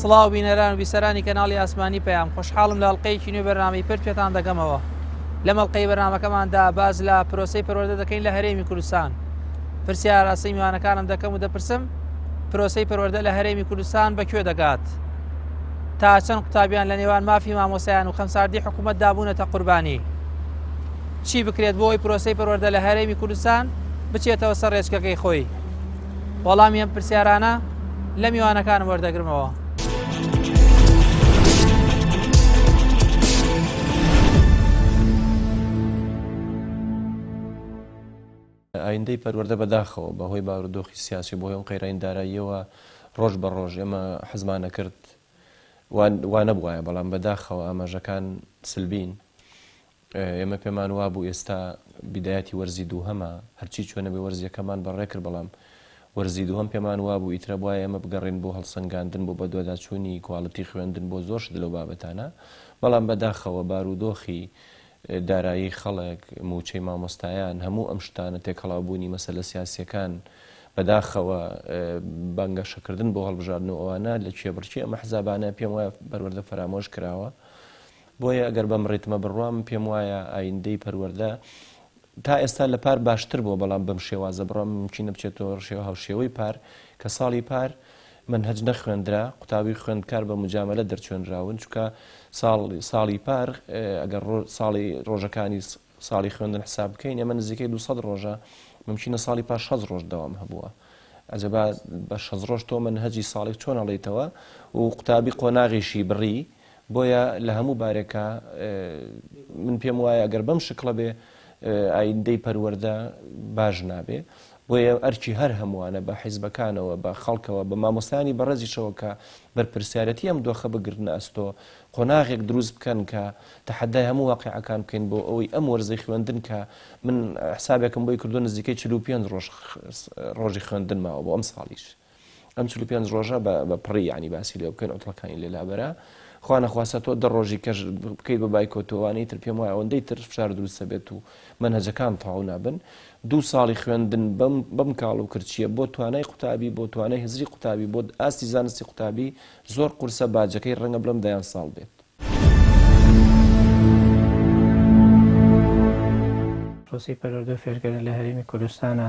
سڵاو بینەران و بیسەرانی کەناڵی ئاسمانی پەیام، خۆشحاڵم لە ئەڵقەیەکی نوێی بەرنامەی پرد پێتان دەگەمەوە. لەم ئەڵقەی بەرنامەکەماندا باس لە پرۆسەی پەروەردە دەکەین لە هەرێمی کوردستان. پرسیار ئاراستەی میوانەکانم دەکەم و دەپرسم پرۆسەی پەروەردە لە هەرێمی کوردستان بە کوێ دەگات؟ تا چەند قوتابیان لە نێوان مافی مامۆستایان و خەمساردی حکوومەتدا بوونەتە قوربانی؟ چی بکرێت بۆ ئەوەی پرۆسەی پەروەردە لە هەرێمی کوردستان بچێتەوە سەر ڕێچکەکەی خۆی؟ وەڵامی ئەم پرسیارانە لە میوانەکانم وەردەگرمەوە. ئایندەی پەروەردە بەداخەوە بە هۆی بارودۆخی سیاسی و بەهۆی ئەم قەیرانی داراییەوە ڕۆژ بە ڕۆژ ئێمە حەزمان ئەکرد وا نەبوایە بەڵام بەداخەوە ئاماژەکان سلبین. ئێمە پێمان وابوو ئێستا بیدایەتی وەرزی دووهەمە، هەرچی چۆنە بێ وەرزی یەکەمان بەڕێ کرد بەڵام وەرزی دووهەم پێمان وابوو ئیتر ئەبوایە ئێمە بگەڕێین بۆ هەڵسەنگاندن بۆ بەدواداچوونی کواڵیتی خوێندن بۆ زۆر شت لەو بابەتانە بەڵام بەداخەوە بارودۆخی دارایی خەڵک، مووچەی مامۆستایان، هەموو ئەم شتانە تێکەڵاوبوونی مەسەلە سیاسییەکان، بەداخەوە بانگەشەکردن بۆ هەڵبژاردن و ئەوانە لە کێبڕکێی ئەم ئەحزابانە پێم وایە پەروەردە فەرامۆش کراوە. بۆیە ئەگەر بەم ڕیتمە بڕوا من پێم وایە ئایندەی پەروەردە تا ئێستا لە پار باشتر بووە بەڵام بەم شێوازە بڕوا مومکینە بچێتەوە شێوە هاوشێوەی پار کە ساڵی پار مەنهەج نەخوێندرا قوتابی خوێندکار بە مجامەلە دەرچوێنراون چونکە ساڵ ساڵی پار ئەگەر ساڵی ڕۆژەکانی ساڵی خوێندن حساب بکەین ئێمە نزیکەی 200 ڕۆژە ممکنە ساڵی پار 6 ڕۆژ دەوام هەبووە ئەجەبا بە 6 ڕۆژ تۆ مەنهەجی ساڵێک چۆن ئەڵێیتەوە و قوتابی قۆناغیشی بڕی بۆیە لە هەموو بارێکا من پێم وایە ئەگەر بەم شکڵە بێ ئایندەی پەروەردە باش نابێ بۆیە ئەرکی هەر هەمووانە بە حیزبەکانەوە بە خەڵکەوە بە مامۆستایانی بەڕێزیشەوە کە بەرپرسیارەتی ئەم دۆخە بگرنە ئەستۆ قۆناغێک دروست بکەن کە تەحەدای هەموو واقیعەکان بکەین بۆ ئەوەی ئەم وەرزەی خوێندن کە من حسابێکم بۆی کردو نزیکەی 45 ڕۆژ ڕۆژی خوێندن ماوە بۆ ئەم ساڵیش ئەم 45 ڕۆژە بە پڕی یانی باسی لێ بکەین عوتڵەکانی لێ لابەرە خوا نەخواستە تۆ دە ڕۆژی کەش بکەیت بە بایکۆت و ئەوانەی تر پێم وایە ئەوەندەی تر فشار دروست دەبێت و مەنهەجەکان تەواو نابن دوو ساڵی خوێندن بەم بەم کاڵ و کرچیە بۆ توانای قوتابی بۆ توانای هزری قوتابی بۆ ئاستی زانستی قوتابی زۆر قورسە باجەکەی ڕەنگە بڵێم دەیان ساڵ بێت. پرۆسەی پەروەردە و فێرکردن لە هەرێمی کوردستانا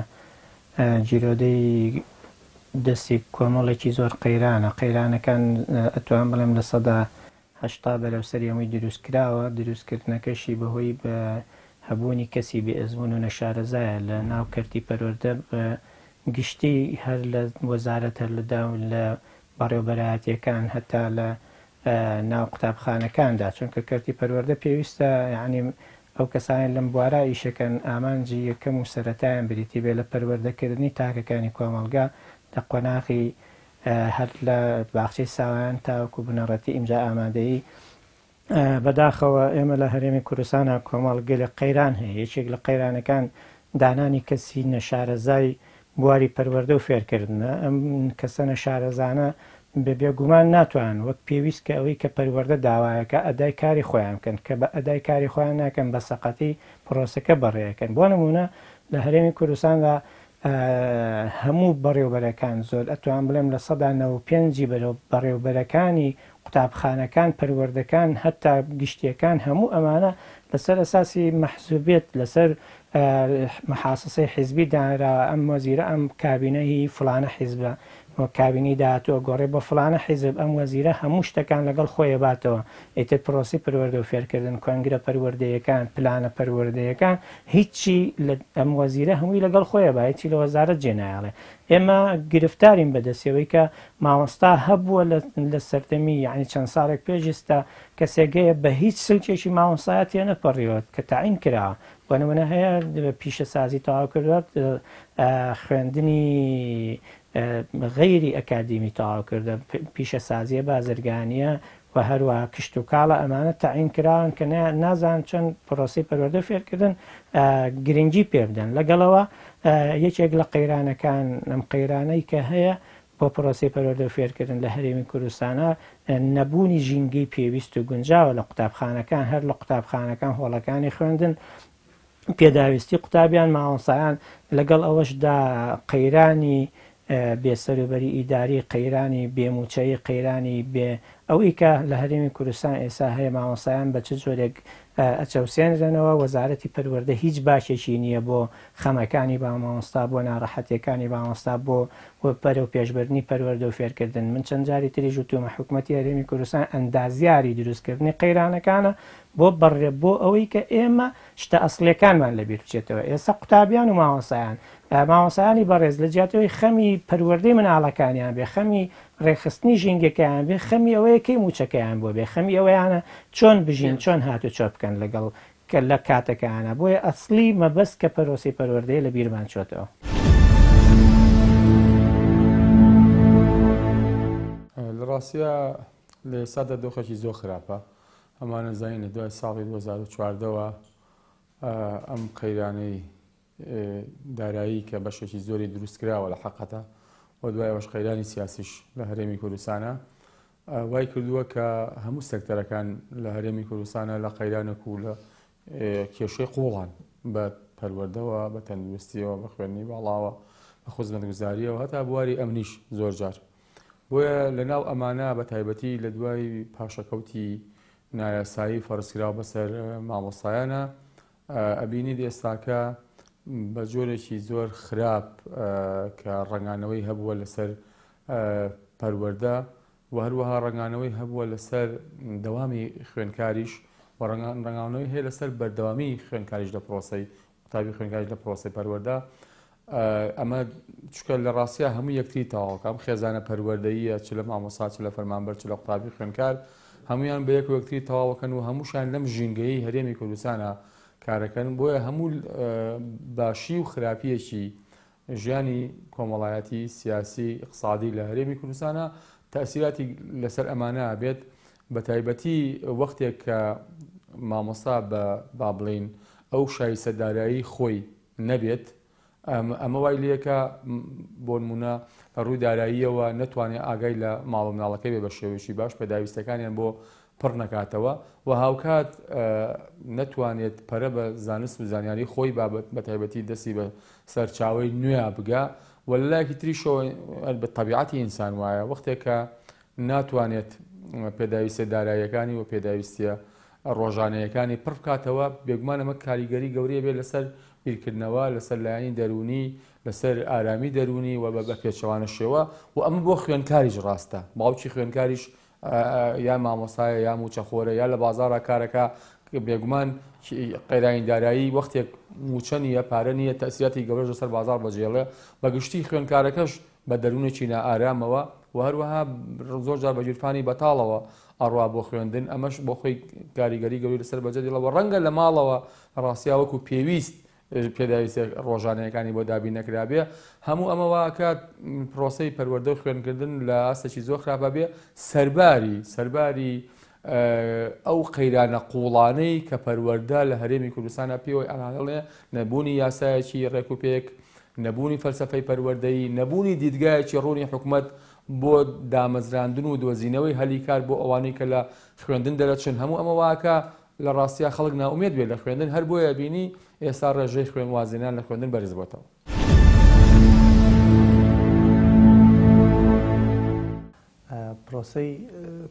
گیرۆدەی دەستی کۆمەڵێکی زۆر قەیرانە، قەیرانەکان ئەتوانم بڵێم 80% بەرەو سەری هەمووی دروست کراوە، دروست کردنەکەشی بەهۆی بە هەبوونی کەسی بێ ئەزموون و نەشارەزایە لە ناو کەرتی پەروەردە بە گشتی هەر لە وەزارەت هەر لە داو لە بەڕێوبەرایەتیەکان هەتا لە ناو قوتابخانەکاندا چونکە کەرتی پەروەردە پێویستە یانی ئەو کەسانەی لەم بوارە ئیشەکەن ئامانجی یەکەم و سەرەتایان بریتی بێ لە پەروەردەکردنی تاکەکانی کۆمەڵگا لە قۆناغی هەر لە باخچەی ساوایان تاوەکو بنەڕەتی ئینجا ئامادەیی. بەداخەوە ئێمە لە هەرێمی کوردستانا کۆمەڵ گەلێک قەیران هەیە، یەکێک لە قەیرانەکان دانانی کەسی نەشارەزای بواری پەروەردە و فێرکردنە، ئەم کەسە نەشارەزانە بە بێگومان ناتوانن وەک پێویست کە ئەوەی کە پەروەردە داوایەکە ئەدای کاری خۆیان بکەن، کە بە ئەدای کاری خۆیان ناکەن بە سەقەتی پرۆسەکە بەڕێئەکەن. بۆ نموونە لە هەرێمی کوردستاندا هەموو بەڕێوبەرەکان زۆر ئەتوانم بڵێم 95% ی بەڕێوبەرەکانی قوتابخانەکان پەروەردەکان هەتا گشتیەکان هەموو ئەمانە لەسەر ئەساسی مەحزوبێت لەسەر محاسسەی حیزبی دانراوە ئەم وەزیرە ئەم کابینە هی فڵانە حیزبە و کابینەی داهاتوو ئەگۆڕێ بۆ فڵانە حیزب ئەم وەزیرە هەموو شتەکان لەگەڵ خۆی ئەباتەوە ئیتر پرۆسەی پەروەردە و فێرکردن کۆنگرە پەروەردەیەکان پلانە پەروەردەیەکان هیچی لە ئەم وەزیرە هەمووی لەگەڵ خۆی ئەبا هیچی لە وەزارەت جێ نایەڵێ ئێمە گرفتارین بەدەستیەوەی کە مامۆستا هەبووە لە سەردەمی یعنی چەند ساڵێک پێش ئێستا کەسێک هەیە بە هیچ سلکێکی مامۆستایە تێنەپەڕیوە کە تەعین کراوە بۆ نمونە هەیە پیشەسازی تەواو کردووە خوێندنی غەیری ئەکادیمی تەواو کردە پیشەسازیە بازرگانیە و هەروەها کشتوکاڵە ئەمانە تەعین کراون کە نازانن چۆن پرۆسەی پەروەردە و فێرکردن گرنگی پێ بدەن لەگەڵەوە یەکێک لە قەیرانەکان ئەم قەیرانەی کە هەیە بۆ پرۆسەی پەروەردە و فێرکردن لە هەرێمی کوردستانە نەبوونی ژینگەی پێویست و گونجاوە لە قوتابخانەکان هەر لە قوتابخانەکان هۆڵەکانی خوێندن پێداویستی قوتابیان مامۆستایان لەگەڵ ئەوەشدا قەیرانی بێ سەروبەری ئیداری، قەیرانی بێ مووچەیی، قەیرانی بێ ئەوەی کە لە هەرێمی کوردستان ئێستا هەیە مامۆستایان بە چ جۆرێک ئەچەوسێنرێنەوە، وەزارەتی پەروەردە هیچ باکێکی نییە بۆ خەمەکانی مامۆستا، بۆ ناڕەحەتیەکانی مامۆستا، بۆ بەرەو پێشبردنی پەروەردە و فێرکردن. من چەند جاری تریش وتومە حکومەتی هەرێمی کوردستان ئەندازیاری دروستکردنی قەیرانەکانە بۆ بەڕێ بۆ ئەوەی کە ئێمە شتە ئەسڵیەکانمان لەبیر بچێتەوە. ئێستا قوتابیان و مامۆستایان مامۆستایانی بەڕێز لە جیاتی ئەوەی خەمی پەروەردەی مناڵەکانیان بێ، خەمی ڕێکخستنی ژینگەکەیان بێ، خەمی ئەوەیە کەی مووچەکەیان بۆ بێ، خەمی ئەوەیانە چۆن بژین، چۆن هاتوچۆ بکەن لەگەڵ کە لە کاتەکەیانە. بۆیە ئەسڵی مەبەست کە پەرۆسەی پەروەردەیە لە بیرمان چۆتەوە. لە ڕاستیا لە ئێستادا دۆخێکی زۆر خراپە. هەمووان ئەزانین لە دوای ساڵی 2014 وە ئەم قەیرانەی دارایی کە بەشێکی زۆری دروستکراوە لە حەقەتە و دوای ئەوەش قەیرانی سیاسیش لە هەرێمی کوردستانە وای کردووە کە هەموو سێکتەرەکان لە هەرێمی کوردستانە لە قەیرانێک و لە کێشەی قوڵان بە پەروەردەوە بە تەندروستیەوە بە خوێندنی باڵاوە بە خزمەتگوزاریەوە هەتا بواری ئەمنیش زۆر جار بۆیە لە ناو ئەمانە بە تایبەتی لە دوای پاشەکەوتی نایاسایی فەرزکراو بەسەر مامۆستایانە ئەبینیت ئێستاکە بە جۆرێکی زۆر خراپ کە ڕەنگانەوەی هەبووە لەسەر پەروەردە و هەروەها ڕەنگانەوەی هەبووە لەسەر دەوامی خوێنکاریش و ڕەنگانەوەی هەیە لەسەر بەردەوامی خوێنکاریش لە پرۆسەی قوتابی خوێنکاریش لە پرۆسەی پەروەردە ئەمە چکە لە ڕاستیا هەموو یەکتری تەواوکە ئەم خێزانە پەروەردەییە چ لە مامۆستا چ لە فەرمانبەر چ لە قوتابی خوێندکار هەمویان بە یەک یەکتری تەواوەکەن و هەمووشان لەم ژینگەیەی هەرێمی کوردستانە کارەکەن بۆیە هەموو باشی و خراپیەکی ژیانی کۆمەڵایەتی سیاسی اقتصادی لە هەرێمی کوردستانە تەسیراتی لەسەر ئەمانە بێت بە تایبەتی وەختێک کە مامۆستا بە با بڵین ئەو شایستە دارایی خۆی نەبێت، ئەمە وای لێکا بۆ نمونە لە ڕووی داراییەوە نەتوانێت ئاگای لە ماڵ و مناڵەکەی بێ بە شێوەیەکی باش پێداویستەکانیان بۆ پڕ نەکاتەوە و هاوکات نەتوانێت پەرە بە زانست و زانیاری خۆی بابەت بە تایبەتی دەستی بە سەرچاوەی نوێ بگا و لە لایەکی تریشەوە بە تەبیعەتی ئینسان وایە وەختێک کە ناتوانێت پێداویستیە داراییەکانی و پێداویستیە ڕۆژانەیەکانی پڕ بکاتەوە، بێگومان ئەمە کاریگەری گەورەی ئەبێت لەسەر بیرکردنەوە، لەسەر لایەنی دەروونی، لەسەر ئارامی دەروونی و بە پێچەوانەشەوە و ئەمە بۆ خوێندکاریش ڕاستە، باوکی خوێندکاریش یا مامۆستایە یا مووچەخۆرە یا لە بازاڕا کارەکا، بێگومان قەیرانی دارایی وەختێک مووچە نییە، پارە نییە، تەئسیراتی گەورەش لەسەر بازاڕ بەجێڵێ، بە گشتی خوێندکارەکەش بە دەروونێکی نائارامەوە و هەروەها زۆر جار بە گیرفانی بەتاڵەوە ئەڕوا بۆ خوێندن، ئەمەش بۆ خۆی کاریگەری گەورەی لەسەر بەجێ دێڵێ و ڕەنگە لە ماڵەوە ڕاستیا وەکو پێویست پێداویستیە ڕۆژانەیەکانی بۆ دابین نەکرابێ. هەموو ئەمە واکات پرۆسەی پەروەردە و خوێندکردن لە ئاستێکی زۆر خراپە بێ، سەرباری سەرباری ئەو قەیرانە قوڵانەی کە پەروەردە لە هەرێمی کوردستانە پێوەی ئەناڵێ، نەبوونی یاسایەکی ڕێکوپێک، نەبوونی فەلسەفەی پەروەردەیی، نەبوونی دیدگایەکی ڕوونی حکومەت بۆ دامەزراندن و دۆزینەوەی هەلی کار بۆ ئەوانەی کە لە خوێندن دەرەچن، هەموو ئەمە واکا لە ڕاستیا خەڵک نائومێد بێت لە خوێندن، هەر بۆیە بینی ئێستا ڕێژەی خوێن وازهێنان لە خوێندن بەرز بۆتەوە. پرۆسەی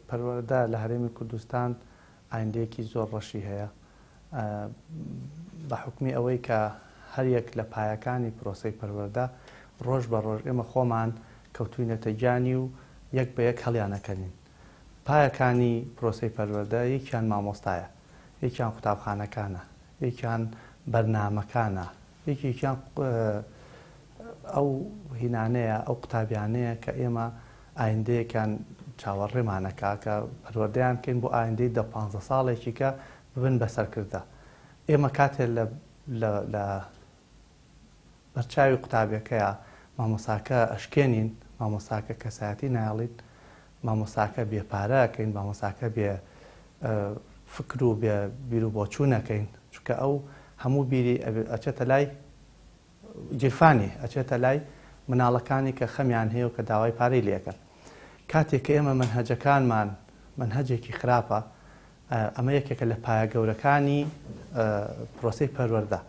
پەروەردە لە هەرێمی کوردستان ئایندەیەکی زۆر ڕەشی هەیە بە حوکمی ئەوەی کە هەریەک لە پایەکانی پرۆسەی پەروەردە ڕۆژ بە ڕۆژ ئێمە خۆمان کەوتوینەتە گیانی و یەک بە یەک هەڵیانەکەنین. پایەکانی پرۆسەی پەروەردە یەکیان مامۆستایە، یەکیان قوتابخانەکانە، یەکیان بەرنامەکانە، یەکێکیان ئەو هینانەیە، ئەو قوتابیانەیە کە ئێمە ئایندەیەکیان چاوەڕێمان ئەکا کە پەروەردەیان بکەین بۆ ئایندەی دە پانزە ساڵێکی کە ببن بە سەرکردە. ئێمە کاتێ لە لە لە بەرچاوی قوتابیەکەیا مامۆستاکە ئەشکێنین، مامۆستاکە کەسایەتی نایەڵین، مامۆستاکە بێ پارە ئەکەین، مامۆستاکە بێ فکر و بێ بیر و بۆچوون ئەکەین، چونکە ئەو هەموو بیری ئەچێتە لای گیرفانی، ئەچێتە لای مناڵەکانی کە خەمیان هەیە و کە داوای پارەی لێ ئەکەن. کاتێک کە ئێمە مەنهەجەکانمان مەنهەجێکی خراپە، ئەمە یەکێکە لە پایە گەورەکانی پرۆسەی پەروەردە.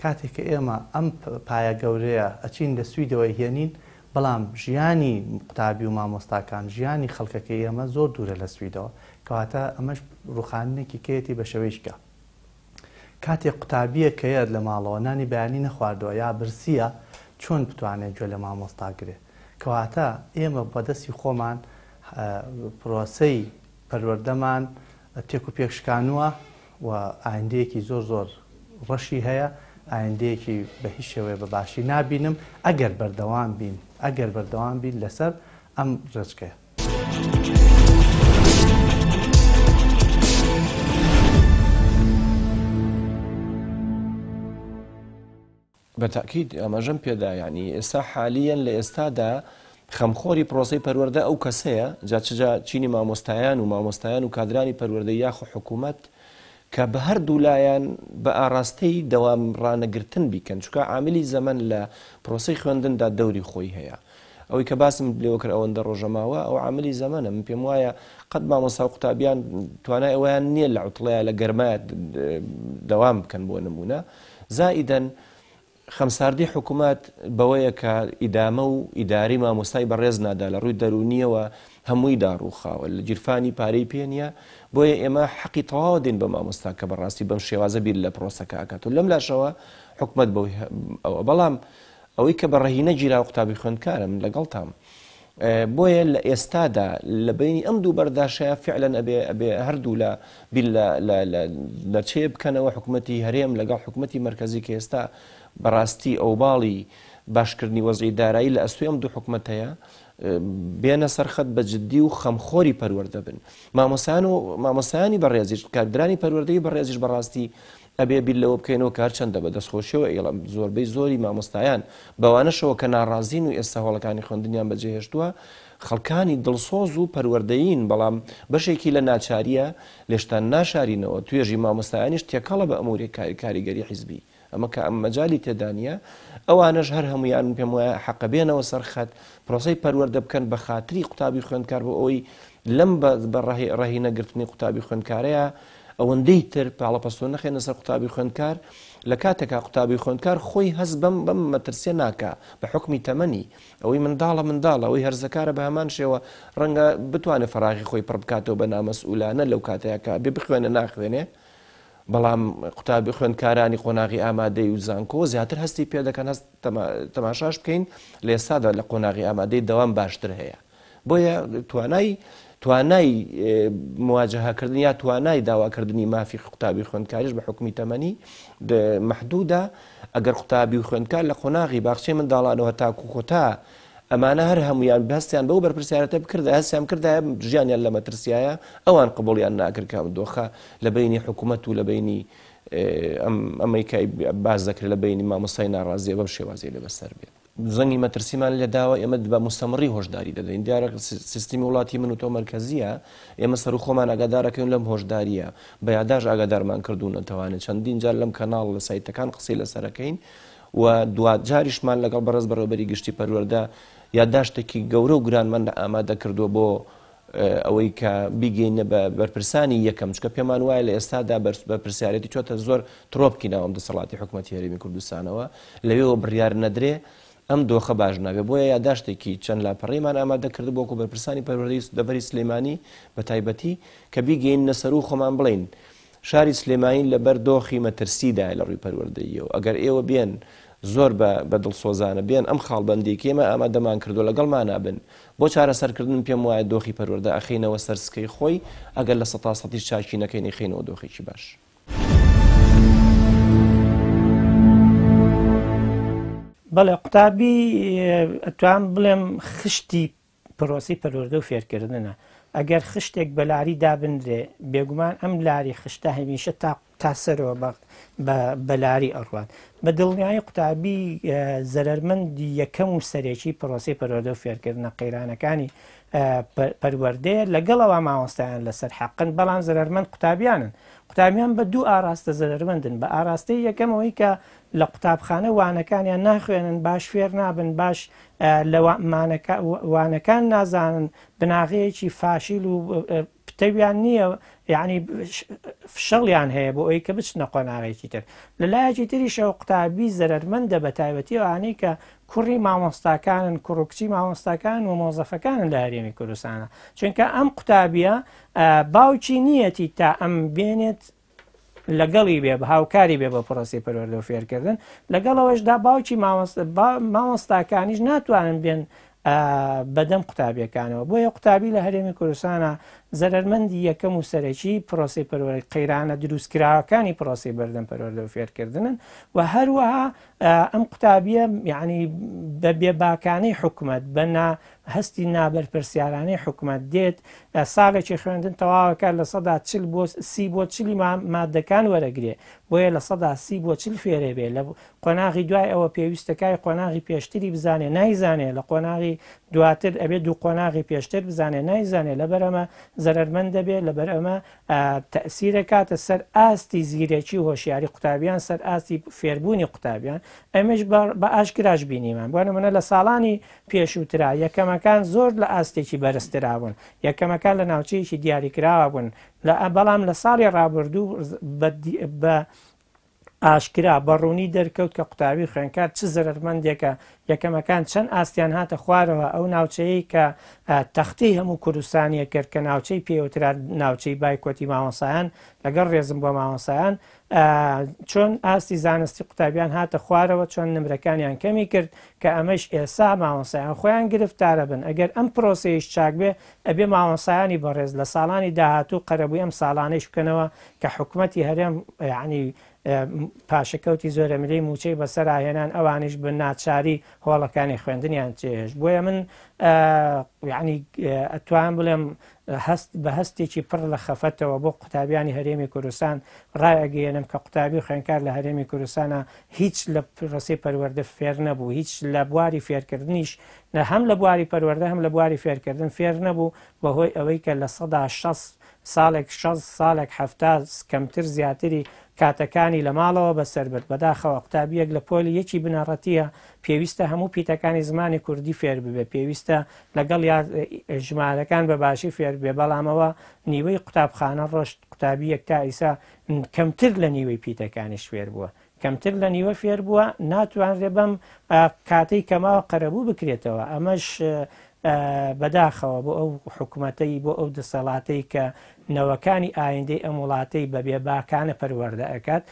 کاتێک کە ئێمە ئەم پایە گەورەیە ئەچین لە سویدەوە هێنین، بەڵام ژیانی قوتابی و مامۆستاکان، ژیانی خەڵکەکەی ئێمە زۆر دوورە لە سویدەوە. کەواتە ئەمەش ڕووخاندنێکی کەیەتی بە شێوەیەکی کە کاتێک قوتابییەک کە یەت لە ماڵەوە نانی بەیانی نەخواردووە یا برسییە چۆن بتوانێت گوێ لە مامۆستا گرێ؟ کەواتە ئێمە بە دەستی خۆمان پرۆسەی پەروەردەمان تێک و پێک شکانووە و ئایندەیەکی زۆر زۆر ڕەشی هەیە، ئایندەیەکی بە هیچ شێوەیە بە باشی نابینم ئەگەر بەردەوام بین، ئەگەر بەردەوام بین لەسەر ئەم ڕێچکەیە. بە تەئکید ئاماژەم پێدا یانی ئێستا حالیەن لە ئێستادا خەمخۆری پرۆسەی پەروەردە ئەو کەسەیە جا چ جا چینی مامۆستایان و مامۆستایان و کادرانی پەروەردەی یاخۆ حکوومەت کە بە هەردوو لایان بە ئاراستەی دەوام ڕانەگرتن بیکەن چونکە عاملی زەمەن لە پرۆسەی خوێندندا دەوری خۆی هەیە ئەوەی کە باسم لێوە کرد ئەوەندە ڕۆژە ماوە ئەو عاملی زەمەنە من پێم وایە قەت مامۆستا و قوتابیان توانای ئەوەیان نییە لە عوتڵەیە لە گەرمایە دەوام بکەن بۆ نموونە زائیدەن خەمساردی حکومەت بەوەیە کە ئیدامە و ئیدارەی مامۆستای بەڕێز نادا لە ڕووی دەروونییەوە هەمووی داڕووخاوە لە گیرفانی پارەی پێ نییە بۆیە ئێمە حەقی تەواوە دێن بە مامۆستا کە بەڕاستی بەم شێوازە بیر لە پرۆسەکە ئەکات و لەم لاشەوە حکومەت بەوەی ئەوە بەڵام ئەوەی کە بە ڕەهینە گیراوە قوتابی خوێندکارە من لەگەڵتام بۆیە لە ئێستادا لە بەینی ئەم دوو بەرداشەیە فعلەن ئەبێ ئەبێ هەردوولا بیر لە لە لە نەچەیە بکەنەوە حکومەتی هەرێم لەگەڵ حکومەتی مەرکەزی کە ئێستا بەڕاستی ئەوباڵی باشکردنی وەزعی دارایی لە ئەستۆی ئەم دوو حکومەتەیە بێنە سەرخەت بە جددی و خەمخۆری پەروەردە بن مامۆسایان و مامۆسایانی بەڕێزیش کادرانی پەروەردەی بەڕێزیش بەڕاستی ئەبێ بیر لەوە بکەینەوە کە هەرچەندە بە دەستخۆشیەوە ئەیڵێم زۆربەی زۆری مامۆستایان بەوانەشەوە کە ناڕازین و ئێستا هۆڵەکانی خوێندنیان بەجێهێشتووە خەڵکانی دڵسۆز و پەروەردەیین بەڵام بەشێکی لە ناچاریە لێشتان ناشارینەوە توێژی مامۆستایانیش تێکەڵە بە ئەموری کاریگەری حیزبی ئەمە کە ئەم مەجالی تێدا نییە ئەوانەش هەر هەمویان پێم وایە حەقە بێنەوە سەر خەت پرۆسەی پەروەردە بکەن بە خاتری قوتابی خوێندکار بۆ ئەوەی لەم بە ڕەهینە گرتنی قوتابی خوێندکارەیە ئەوەندەی تر پاڵەپەستۆ نەخەینە سەر قوتابی خوێندکار، لە کاتێکا قوتابی خوێندکار خۆی هەست بەم بەم مەترسیە ناکا بە حوکمی تەمەنی، ئەوەی منداڵە منداڵە، ئەوەی هەرزەکارە بە هەمان شێوە ڕەنگە بتوانێ فەراغی خۆی پڕ بکاتەوە بە نامەسئولانە لەو کاتەیا کە ئەبێ بخوێنێ ناخوێنێ، بەڵام قوتابی خوێندکارانی قۆناغی ئامادەی و زانکۆ زیاتر هەستی پێ دەکەن هەست تەماشاش بکەین لە ئێستادا لە قۆناغی ئامادەی دەوام باشتر هەیە. بۆیە توانای توانای مواجهەکردن یا توانای داواکردنی مافی قوتابی خوێندکاریش بە حکومی تەمەنی مەحدودە ئەگەر قوتابی و خوێندکار لە قۆناغی باخچەی منداڵانەوە تاکو کۆتا ئەمانە هەر هەمویان هەستیان بەو بەرپرسیارەتە بکردە هەستیان کردایە ژیانیان لە مەترسیایە ئەوان قبوڵیان ناکرد کە ئەم دۆخە لە بینی حکوومەت و لە بینی ئەمەی کە باس دەکرێت لە بینی مامۆستای ناڕازیە بەم شێوازی لێ بەسەر بێت. زەنگی مەترسیمان لێداوە، ئێمە بە موستەمڕی هۆشداری دەدەین، دیارە سیستمی وڵاتی من و تۆ مەرکەزییە، ئێمە سەرو خۆمان ئاگادارەکەین لەم هۆشدارییە، بە یاداشت ئاگادارمان کردوونەتەوانێ چەندین جار لەم کەناڵ لە سایتەکان قسەی لەسەرەکەین و دواجاریشمان لەگەڵ بەڕێز بەڕێوەبەری گشتی پەروەردە یاداشتێکی گەورە و گرانمان ئامادە کردووە بۆ ئەوەی کە بیگەینە بە بەرپرسانی یەکەم، چونکە پێمان وایە لە ئێستادا بەرپرسیارێتی چۆتە زۆر ترۆپکی ناو ئەم دەسەڵاتی حکومەتی هەرێمی کوردستانەوە، لەوێوە بڕیار نەدرێ ئەم دۆخە باش نابێ، بۆیە یاداشتێکی چەند لاپەڕەیمان ئامادە کردبوو وەکو بەرپرسانی پەروەردەی دەڤەری سلێمانی بە تایبەتی کە بیگەیننە سەروو خۆمان بڵێین شاری سلێمانی لەبەر دۆخی مەترسیدایە لە ڕووی پەروەردەییەوە، ئەگەر ئێوە بێن زۆر بە بە دڵسۆزانە بێن ئەم خاڵبەندیەی کە ئێمە ئامادەمان کردووە لەگەڵمانا بن بۆ چارەسەرکردن پێم وایە دۆخی پەروەردە ئەخەینەوە سەر سکەی خۆی ئەگەر لە سەتا سەتیش چاکی نەکەین ئەیخەینەوە دۆخێکی باش. بەڵێ قوتابی ئەتوانم بڵێم خشتی پرۆسەی پەروەردە و فێرکردنە. ئەگەر خشتێک بە لاری دابنرێ، بێگومان ئەم لاری خشتە هەمیشە تا تا سەرەوە بە بە بە لاری ئەڕوات. بە دڵنیایی قوتابی زەرەرمەندی یەکەم و سەرەکی پرۆسەی پەروەردە و فێرکردنە قەیرانەکانی پەروەردەیە، لەگەڵ ئەوە مامۆستایان لەسەر حەقن، بەڵام زەرەرمەند قوتابیانن. قوتابیان بە دوو ئاراستە زەرەرمەندن، بە ئاراستەی یەکەم ئەوەی کە لە قوتابخانە وانەکانیان ناخوێنن، باش فێر نابن، باش لە وانەکان نازانن، بناغەیەکی فاشیل و پتەویان نییە یعنی فشەڵیان هەیە بۆ ئەوی کە بچنە قۆناغێکی تر. لە لایەکی تریشەوە قوتابی زەرەرمەندە بە تایبەتی ئەوانەی کە کوڕی مامۆستاکانن، کوڕ و کچی مامۆستاکان و مۆزەفەکانن لە هەرێمی کوردستانە، چونکە ئەم قوتابیە باوکی نییەتی تا ئەم بێنێت لەگەڵی بێ هاوکاری بێ بە پرۆسی پەروەردە و فێرکردن، لەگەڵەوەشدا باوکی مامۆستاکانیش ناتوانن بێن بەدەم قوتابیەکانەوە. بۆیە قوتابی لە هەرێمی کوردستانە زەرەرمەندی یەکەم و سەرەکی پرۆسی پەروەردە قەیرانە دروستکراوەکانی پرۆسی بەردەم پەروەردە و فێرکردنن و هەروەها ئەم قوتابیە یعنی بە بێباکانەی حکومەت بە هەستی نابەرپرسیارانەی حکومەت دێت ساڵێکی خوێندن تەواوەکە 40% بۆ 30 بۆ 40 مادەکان وەرەگرێ، بۆیە 30% بۆ 40 فێرێ بێ. لە قۆناغی دوای ئەوە پێویستەکای قۆناغی پێشتری بزانێ نایزانێ، لە قۆناغی دواتر ئەبێ دوو قۆناغی پێشتر بزانێ نایزانێ، لەبەر ئەمە زەرەرمەند دەبێ، لەبەر ئەمە تەسیرەکاتە سەر ئاستی زیرەکی و هۆشیاری قوتابیان، سەر ئاستی فێربوونی قوتابیان. ئەمەش بە ئاشکراش بینیمان. بۆ نمونە لە ساڵانی پێشووترا یەکەمەکان زۆر لە ئاستێکی بەرزترا بوون، یەکەمەکان لە ناوچەیەکی دیاریکراوە بوون، بەڵام لە ساڵی ڕابردوو بە ئاشکرا بە ڕوونی دەرکەوت کە قوتابی خوێنکار چ زەرەرمەندێکە، یەکەمەکان چەند ئاستیان هاتە خوارەوە. ئەو ناوچەیە کە تەختی هەموو کوردستانیە کرد کە ناوچەی پێوترا ناوچەی بایکۆتی مامۆسایان، لەگەڵ ڕێزم بۆ مامۆسایان، چۆن ئاستی زانستی قوتابیان هاتە خوارەوە، چۆن نمرەکانیان کەمی کرد، کە ئەمەش ئێسا مامۆسایان خۆیان گرفتارە بن. ئەگەر ئەم پرۆسەیش چاک بێ ئەبێ مامۆسایانی بەڕێز لە ساڵانی داهاتوو قەرەبووی ئەم ساڵانەیش بکەنەوە کە حکومەتی هەرێم یعنی پاشەکەوتی زۆرەملەی موچەی بەسەراهێنان، ئەوانیش بە ناچاری هۆڵەکانی خوێندنیان چێهێشت. بۆیە من یعنی ئەتوانم بڵێم هەست بە هەستێکی پڕ لە خەفەتەوە بۆ قوتابیانی هەرێمی کوردستان ڕایەگەیەنم کە قوتابی و خوێندکار لە هەرێمی کوردستانە هیچ لە پرۆسەی پەروەردە فێر نەبوو، هیچ لە بواری فێرکردنیش هەم لە بواری پەروەردە هەم لە بواری فێرکردن فێر نەبوو، بەهۆی ئەوەی کە 60% ساڵێک 60 ساڵێک 70 کەمتر زیاتری کاتەکانی لە ماڵەوە بەسەر برد. بەداخەوە قوتابیەک لە پۆلی یەکی بنەڕەتیە پێویستە هەموو پیتەکانی زمانی کوردی فێر ببێ، پێویستە لەگەڵ ژمارەکان بە باشی فێر بێ، بەڵامەوە نیوەی قوتابخانە ڕۆشت قوتابیەک تا ئیسا کەمتر لە نیوەی پیتەکانیش فێر بووە، کەمتر لە نیوە فێر بووە، ناتوانرێ بەم کاتەی کەماوە قەرەبوو بکرێتەوە. ئەمەش بەداخەوە بۆ ئەو حکوومەتەی بۆ ئەو دەسەڵاتەی کە نەوەکانی ئایندەی ئەم وڵاتەی بە بێباکانە پەروەردە ئەکات،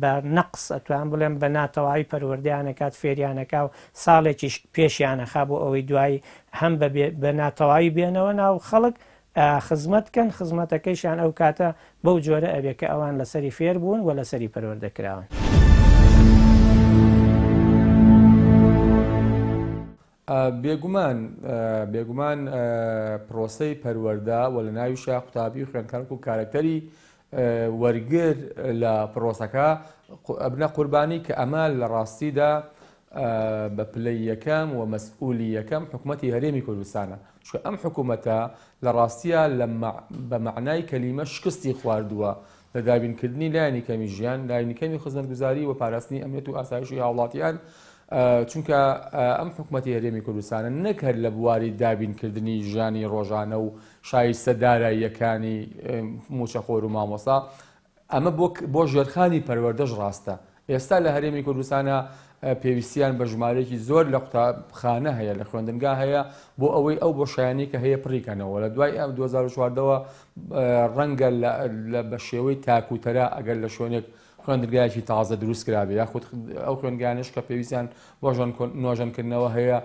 بە نەقس ئەتوان بڵێم بە ناتەواوی پەروەردەیانەکات، فێریانەکا و ساڵێکیش پێشیانەخا بۆ ئەوەی دوایی هەم بە ناتەواوی بێنەوە ناو خەڵک خزمەت کەن، خزمەتەکەیشیان ئەو کاتە بەو جۆرە ئەبێ کە ئەوان لەسەری فێر بوون و لەسەری پەروەردە کراون. بێگومان بێگومان پرۆسەی پەروەردە و لە ناویشا قوتابی و خوێندکار و کارەکتەری وەرگر لە پرۆسەکە ئەبنە قوربانی، کە ئەمە لە ڕاستیدا بە پلەی یەکەم و مەسئولی یەکەم حکوومەتی هەرێمی کوردستانە، چونکە ئەم حکوومەتە لە ڕاستیە بە مەعنای کەلیمە شکستی خواردووە لە دابینکردنی لایەنی کەمی ژیان، لایەنی کەمی خزمەتگوزاری و پاراستنی ئەمنیەت و ئاسایشی هاوڵاتیان، چونکە ئەم حکوومەتی هەرێمی کوردستانە نەک هەر لە بواری دابینکردنی ژیانی ڕۆژانە و شایستە داراییەکانی موچەخۆر و مامۆستا، ئەمە بۆ ژێرخانی پەروەردەش ڕاستە. ئێستا لە هەرێمی کوردستانە پێویستیان بە ژمارەیەکی زۆر لە قوتابخانە هەیە، لە خوێندنگا هەیە، بۆ ئەوەی ئەو بۆشایانەی کە هەیە پڕیکەنەوە. لە دوای ئەم 2014ەوە ڕەنگە بە شێوەی تاکوتەرا ئەگەر لە شوێنێک خوێندنگایەکی تازە دروست کرابێ، یاخود ئەو خوێندگانش کە پێویستیان بۆ نۆژەنکردنەوە هەیە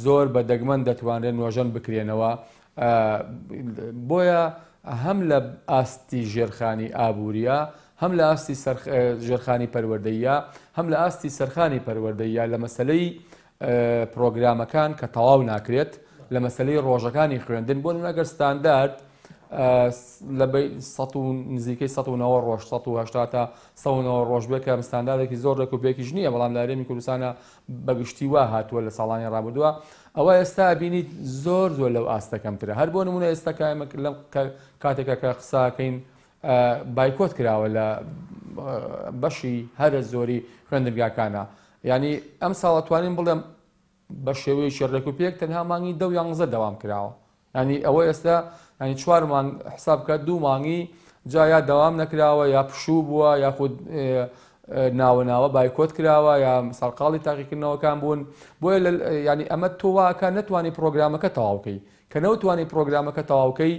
زۆر بە دەگمەن دەتوانرێن نۆژەن بکرێنەوە. بۆیە هەم لە ئاستی ژێرخانی ئابووریە، هەم لە ئاستی ژێرخانی پەروەردەیە، هەم لە ئاستی سەرخانی پەروەردەیە، لە مەسلەی پرۆگرامەکان کە تەواو ناکرێت، لە مەسلەی ڕۆژەکانی خوێندن، بۆ نمونە ئەگەر ستاندارد لە نزیکەی 190 ڕۆژ، 180 تا 190 ڕۆژ بێت کە ستانداردێکی زۆر ڕێک و پێکیش نییە، بەڵام لە هەرێمی کوردستانە بەگشتی وا هاتووە لە ساڵانی ڕابردووە، ئەوە ئێستا بینیت زۆر زۆر لەو ئاستە کەمترە. هەر بۆ نمونە ئێستا کە ئێمە لەم کاتێکە کە قساکەین بایکۆت کراوە لە بەشی هەرە زۆری خوێندنگاکانە، یعنی ئەم ساڵە توانین بڵێم بە شێوەیەکی ڕێک و پێک تەنها مانگی 10 و 11 دەوام کراوە. یانی ئەوە ئێستا یانی چوار مانگ حساب بکە دوو مانگی جا یا دەوام نەکراوە یا پشوو بووە یاخود ناوە ناوە بایکۆت کراوە یا سەرقاڵی تاقیکردنەوەکان بوون بۆیە ینی ئەمە تۆ واکە نەتوانی پرۆگرامەکە تەواوکەی کە نەوتوانی پرۆگرامەکە تەواوکەی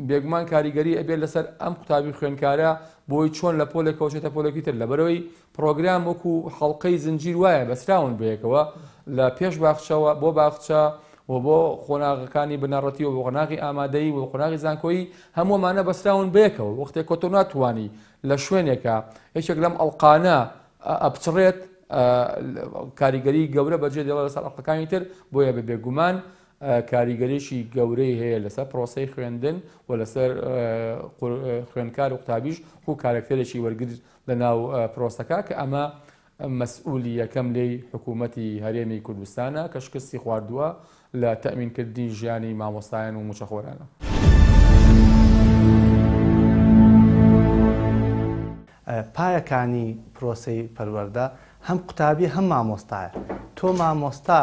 بێگومان کاریگەری ئەبێت لەسەر ئەم قوتابی خوێنکارە بۆی چۆن لە پۆلێکەوە چێتە پۆلێکی تر لەبەرەوەی پرۆگرام وەکو حەڵقەی زنجیر وایە بەسراون بەیەکەوە لە پێش باخچەوە بۆ باخچە و بۆ قۆناغەکانی بنەڕەتی و بۆ قۆناغی ئامادەیی و قۆناغی زانکۆیی هەموو ئەمانە بەسراون بەیەکەوە وەختێک کە تۆ ناتوانی لە شوێنێکە یەکێک لەم ئەڵقانە ئەپچڕێت کاریگەری گەورە بەجێ دێڵێت لەسەر ئەڵقەکانی تر بۆیە بە بێگومان کاریگەریی گەورەی هەیە لەسەر پرۆسەی خوێندن و لەسەر خوێندکار و قوتابیش و کارەکتەرێکی وەرگر لە ناو پرۆسەکە کە ئەمە مەسئولی یەکەم لێی حکوومەتی هەرێمی کوردستانە کە شکستی خواردووە لە تەئمینکردنی ژیانی مامۆستایان و مووچەخۆرانە. پایەکانی پرۆسەی پەروەردە هەم قوتابی هەم مامۆستایە. تۆ مامۆستا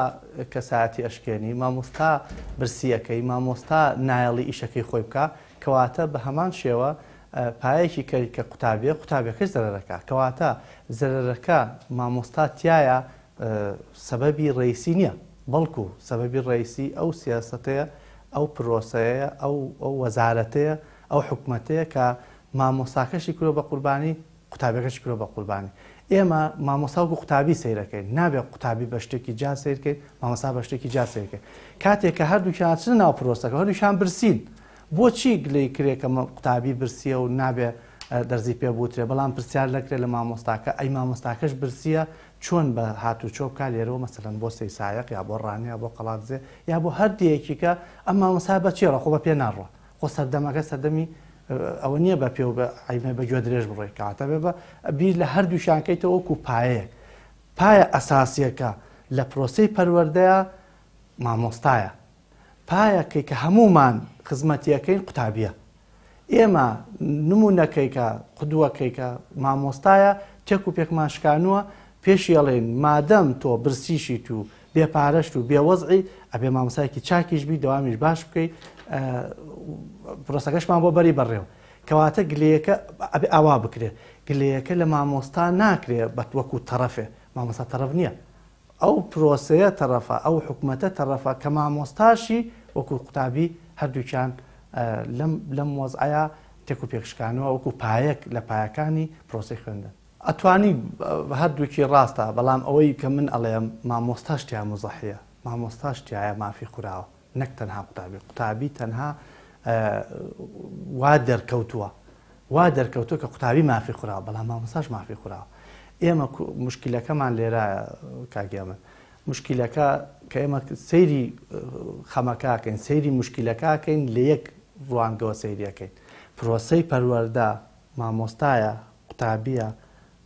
کەسایەتی ئەشکێنی، مامۆستا برسی ئەکەی، مامۆستا نایەڵی ئیشەکەی خۆی بکا، کەواتە بە هەمان شێوە پایەکی کە کە قوتابیە قوتابیەکەش زەرەرەکا کەواتە زەرەرەکە مامۆستا تیایە سەبەبی ڕەیسی نیە بەڵکو سەبەبی ڕەیسی ئەو سیاسەتەیە ئەو پرۆسەیە ئەو ئەو وەزارەتەیە ئەو حکومەتەیە کە مامۆستاکەشی کرۆ بە قوربانی قوتابیەکەشی کرۆ بە قوربانی ئێمە مامۆستا وەکو قوتابی سەیرەکەین نابێ قوتابی بە شتێکی جیا سەیرکەین مامۆستا بە شتێکی جیا سەیرکەین کاتێک کە هەردووکیان چنە ناو پرۆسەکە هەردووکیان برسین بۆچی گلەی کرێ کە قوتابی برسیە و نابێ دەرزی پێ بوترێ بەڵام پرسیار نەکرێ لە مامۆستاکە ئەی مامۆستاکەش برسیە چۆن بە هاتوچۆ بکا لێرەوە مەسەلەن بۆ سەیسایەق یا بۆ ڕانیە یا بۆ قەڵادزێ یا بۆ هەر دێیەکی کە ئەم مامۆستا بە چی ڕۆ خۆ بە پێ ناڕوا خۆ سەردەمەکە سەردەمی ئەوە نییە بە پێ و بە عیمە بە گوێ درێژ بڕۆی کەواتە بێ بە بیر لە هەردووکیان کەیتەوە وەکو پایەیەک پایە ئەساسیەکە لە پرۆسەی پەروەردەیە مامۆستایە پایەکەی کە هەموومان خزمەتیەکەین قوتابیە ئێمە نمونەکەی کە قدوەکەی کە مامۆستایە تێک و پێکمان شکانووە پێشی ئەڵێن مادەم تۆ برسیشیت و بێ پارەشت و بێ وەزعی ئەبێ مامۆستایەکی چاکیش بی دەوامیش باش بکەی پرۆسەکەشمان بۆ بەری بەڕێوە کەواتە گلەیەکە ئەبێ ئاوا بکرێ گلەیەکە لە مامۆستا ناکرێ بە وەکو تەڕەفێ مامۆستا تەڕەف نییە ئەو پرۆسەیە تەڕەفە، ئەو حکومەتە تەڕەفە کە مامۆستاشی وەکو قوتابی هەردووکیان لەم لەم وەزعەیا تێک و پێکشکانوە وەکو پایەک لە پایەکانی پرۆسەی خوێندن. ئەتوانی هەردووکی ڕاستە بەڵام ئەوەی کە من ئەڵێم مامۆستاش تیا موزەحیە مامۆستاش تیایە مافی خوراوە نەک تەنها قوتابی قوتابی تەنها وا دەرکەوتووە وا دەرکەوتووە کە قوتابی مافی خوراوە بەڵام مامۆستاش مافی خوراوە ئێمە مشکلەکەمان لێرە کاک یامن مشکلەکە کە ئێمە سەیری خەمەکەکەین سەیری مشکلەکەکەین لە یەک ڕوانگەوە سەیریەکەین پرۆسەی پەروەردە مامۆستایە قوتابیە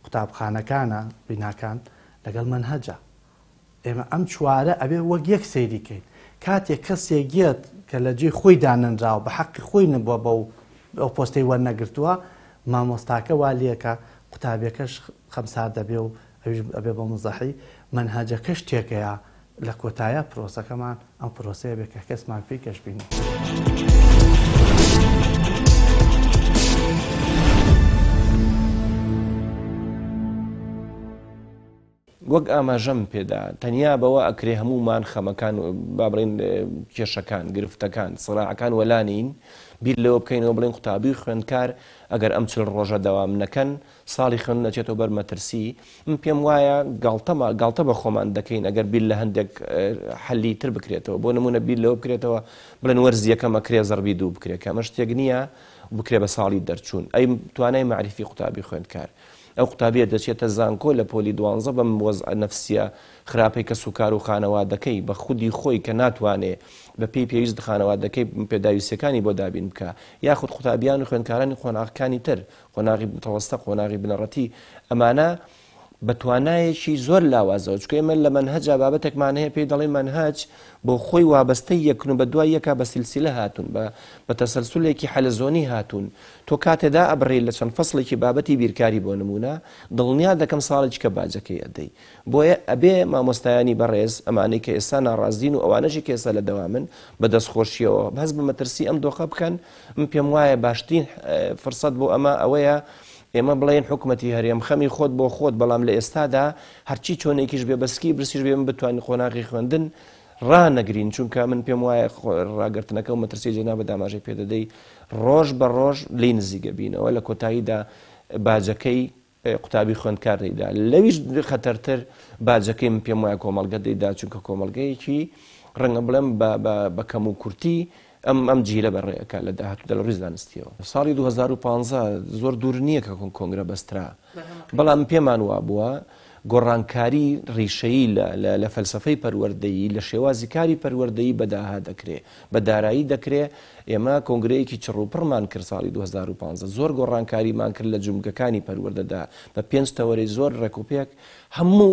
قوتابخانەکانە بیناکان لەگەڵ مەنهەجە ئێمە ئەم چوارە ئەبێ وەک یەک سەیری کەین. کاتێک کەسێک یەت کە لە جێی خۆی دانەنراوە، بە حەقی خۆی نەبووە بەو ئەو پۆستەی وەرنەگرتووە، مامۆستاکە وا لێکا، قوتابیەکەش خەمسار دەبێ و ئەویش ئەبێ بە موزەحی، مەنهەجەکەش تێکەیا، لە کۆتایا پرۆسەکەمان ئەم پرۆسەیە بێ کە کەسمان پێی گەشبین نیە. وەک ئاماژەم پێدا، تەنیا بەوە ئەکرێ هەموومان خەمەکان، با بڵێین کێشەکان، گرفتەکان، سڕاعەکان وەلا نێین، بیر لەوە بکەینەوە بڵێین قوتابی و خوێندکار ئەگەر ئەم چل ڕۆژە دەوام نەکەن، ساڵی خوێندن ئەچێتەوە بەر مەترسی. من پێم وایە گاڵتەما گاڵتە بە خۆمان دەکەین ئەگەر بیر لە هەندێک حەلی تر بکرێتەوە. بۆ نموونە بیر لەوە بکرێتەوە بڵێن وەرزی یەکەم ئەکرێ زەڕبی دوو بکرێ، کە ئەمە شتێک نییە بکرێ بە ساڵی دەرچوون. ئەی توانای مەعریفی قوتابی خوێندکار؟ ئەو قوتابیە دەچێتە زانکۆ لە پۆلی دوانزە بەم وەزعە نەفسیە خراپەی کەسوکار و خانەوادەکەی بە خودی خۆی کە ناتوانێ بە پێی پێویست خانەوادەکەی پێداویستیەکانی بۆ دابین بکا یاخود قوتابیان و خوێندکارانی قۆناغەکانی تر قۆناغی متەوەستە قۆناغی بنەڕەتی ئەمانە. بە توانایەکی زۆر لاوازەوە، چونکە ئێمە لە مەنهەجا بابەتێکمان هەیە پێی دەڵێین مەنهەج بۆ خۆی وابەستەی یەکن و بە دوای یەکا بە سیلسیلە هاتوون، بە بە تەسەلسولێکی حەلەزۆنی هاتوون. تۆ کاتێ دائەبڕێی لە چەند فەسڵێکی بابەتی بیرکاری بۆ نموونە، دڵنیا دەکەم ساڵێکی کە باجەکەی ئەدەی. بۆیە ئەبێ مامۆستایانی بەڕێز، ئەمانەی کە ئێستا ناڕازین و ئەوانەشی کە ئێستا لە دەوامن، بە دەستخۆشییەوە هەست بە مەترسی ئەم دۆخە بکەن. من پێم وایە باشترین فرسەت بۆ ئەمە ئەوەیە ئێمە بڵێین حکومەتی هەرێم خەمی خۆت بۆ خۆت، بەڵام لە ئێستادا هەرچی چۆنێکیش بێ بە سکی برسیش بێ ئێمە بتوانین قۆناغی خوێندن ڕانەگرین، چونکە من پێم وایە ڕاگرتنەکە و مەترسیی جەنابت ئاماژەی پێ دەدەی ڕۆژ بە ڕۆژ لێی نزیک ئەبینەوە، لە کۆتاییدا باجەکەی قوتابی خوێندکار دەیدا، لەویش خەتەرتر باجەکەی من پێم وایە کۆمەڵگە دەیدا، چونکە کۆمەڵگەیەکی ڕەنگە بڵێم بە کەم و کورتی ئەم ئەم جیلە بەڕێ ئەکا لە داهاتوودا لە ڕووی زانستیەوە. ساڵی 2015 زۆر دوور نییە کە کۆنگرە بەسترا، بەڵام پێمان وابووە گۆڕانکاری ڕیشەیی لە لە لە فەلسەفەی پەروەردەیی، لە شێوازی کاری پەروەردەیی بە داهات دەکرێ، بە دارایی دەکرێ، ئێمە کۆنگرەیەکی چڕوپڕمان کرد ساڵی 2015، زۆر گۆڕانکاریمان کرد لە جومگەکانی پەروەردەدا بە پێنج تەوەرەی زۆر ڕێکوپێک هەموو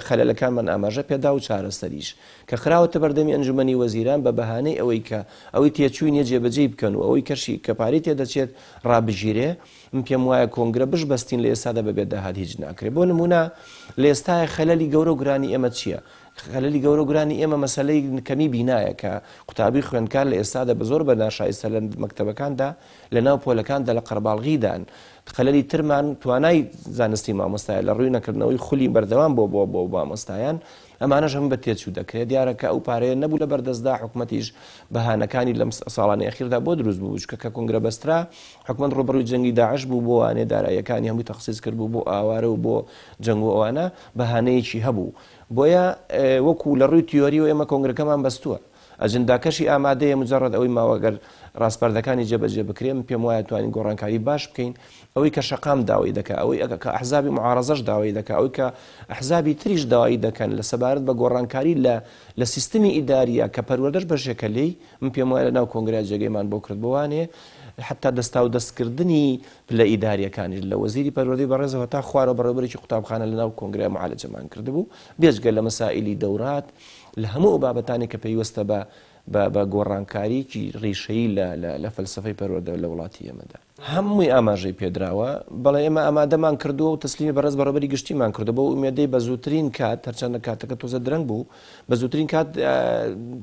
خەلەلەکانمان ئاماژە پێدا و چارەسەریش. کە خراوەتە بەردەمی ئەنجومەنی وەزیران بە بەهانەی ئەوەی کە ئەوەی تێچووی نیە جێبەجێی بکەن و ئەوەی کەشی کە پارەی تێدەچێت ڕابگیرێ، من پێم وایە کۆنگرە بشبەستین لە ئێستادا بەبێ داهات هیچ ناکرێ. بۆ نموونە لە ئێستایا خەلەلی گەورە و گرانی ئێمە چیە؟ خەلەلی گەورە و گرانی ئێمە مەسەلەی کەمی بینایە کە قوتابی خوێندکار لە ئێستادا بە زۆر بە ناشایستە لە مەکتەبەکاندا لە ناو پۆلەکاندا لە قەرەباڵغیدان. خەلەلی ترمان توانای زانستی مامۆستایە لە ڕووی نەکردنەوەی خولی بەردەوام بۆ بۆ بۆ مامۆستایان. ئەمانەش هەموو بە تێچوو دەکرێت، دیارە کە ئەو پارەیە نەبوو لە بەردەستدا، حکومەتیش بەهانەکانی لەم ساڵانەی ئەخیردا بۆ دروست بوو، چونکە کە کۆنگرە بەسترا حکومەت ڕووبەڕووی جەنگی داعش بوو، بۆ وانێ داراییەکانی هەمووی تەخسیس کردبوو بۆ ئاوارە و بۆ جەنگ و ئەوانە، بەهانەیەکی هەبوو. بۆیە وەکو لە ڕووی تیۆرییەوە ئێمە کۆنگرەکەمان بەستووە. ئەجنداکەشی ئامادەیە مجەڕەد ئەوەی ماوە گەر ڕاسپاردەکانی جێبەجێ بکرێ من پێم وایە توانین گۆڕانکاری باش بکەین ئەوەی کە شەقام داوای دەکا ئەوەی کە ئەحزابی معارەزەش داوای دەکا ئەوەی کە ئەحزابی تریش داوای دەکەن لە سەبارەت بە گۆڕانکاری لە لە سیستمی ئیداریە کە پەروەردەش بەشێکە لێی من پێم وایە لە ناو کۆنگرە جێگەیمان بۆ کرد بۆ وانێ حتا دەستا و دەستکردنی پلە ئیداریەکانیش لە وەزیری پەروەردەی بەڕێزەوە تا خوارەوە بەڕێوەبەرێکی قوتابخانە لە ناو کۆنگرە معالەجەمان کردبوو بێجگە لە مەسائیلی دەورات لە هەموو ئەو بابەتانەی کە پەیوەستە بە بە بە گۆڕانکاریی ڕیشەیی لە لە لە فەلسەفەی پەروەردە لە وڵاتی ئێمەدا. هەمووی ئاماژەی پێدراوە. بەڵێ ئێمە ئامادەمان کردووە و تەسلیمی بەڕێز بەڕێوەبەری گشتیمان کردووە بەو ئومێدەی بە زووترین کات، هەرچەندە کاتەکە تۆزێ درەنگ بوو، بە زووترین کات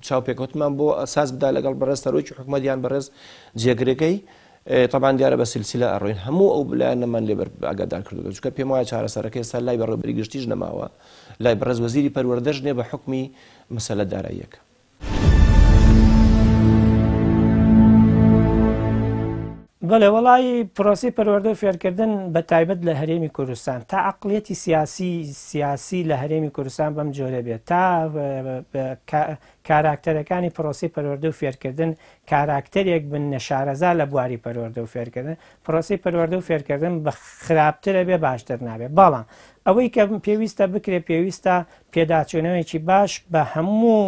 چاوپێکەوتنمان بۆ ساز بدا لەگەڵ بەڕێز سەرۆکی حکومەت یان بەڕێز جێگرەکەی. تەبعەن دیارە بە سیلسیلە ئەڕۆین هەموو ئەو لایەنەمان لێ ئاگادار کردووە چونکە پێم وایە چارەسەرەکە ئێستا لای بەڕێوەبەری گشتیش نەماوە لای بەڕێز وەزیری پەروەردەش نیە بە حوکمی مەسەلە داراییەکە. بەڵێ وەڵایی پرۆسەی پەروەردە و فێرکردن بە تایبەت لە هەرێمی کوردستان تا عەقڵیەتی سیاسی سیاسی لە هەرێمی کوردستان بەم جۆرە بێت تا کاراکتەرەکانی پرۆسەی پەروەردە و فێرکردن کاراکتەرێک بن نەشارەزا لە بواری پەروەردە و فێرکردن، پرۆسەی پەروەردە و فێرکردن بە خراپتر ئەبێ باشتر نابێ. بەڵام ئەوەی کە پێویستە بکرێ پێویستە پێداچوونەوەیەکی باش بە هەموو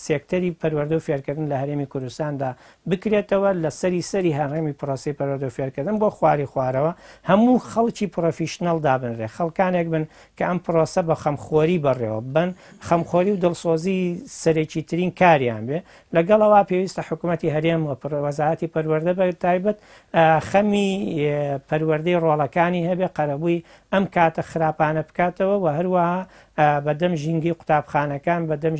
سێکتەری پەروەردە و فێرکردن لە هەرێمی کوردستاندا بکرێتەوە لە سەری سەری هەرێمی پرۆسەی پەروەردە و فێرکردن بۆ خواری خوارەوە هەموو خەڵکی پرۆفیشنەڵ دابنرێ خەڵکانێک بن کە ئەم پرۆسە بە خەمخۆری بەڕێوە ببەن خەمخۆری و دڵسۆزی سەرەکیترین کاریان بێ لەگەڵ ئەوە پێویستە حکوومەتی هەرێم و وەزارەتی پەروەردە بە تایبەت خەمی پەروەردەی ڕۆڵەکانی هەبێ قەرەبووی ئەم کاتە خراپانە بکاتەوە و هەروەها بەدەم ژینگەی قوتابخانەکان بەدەم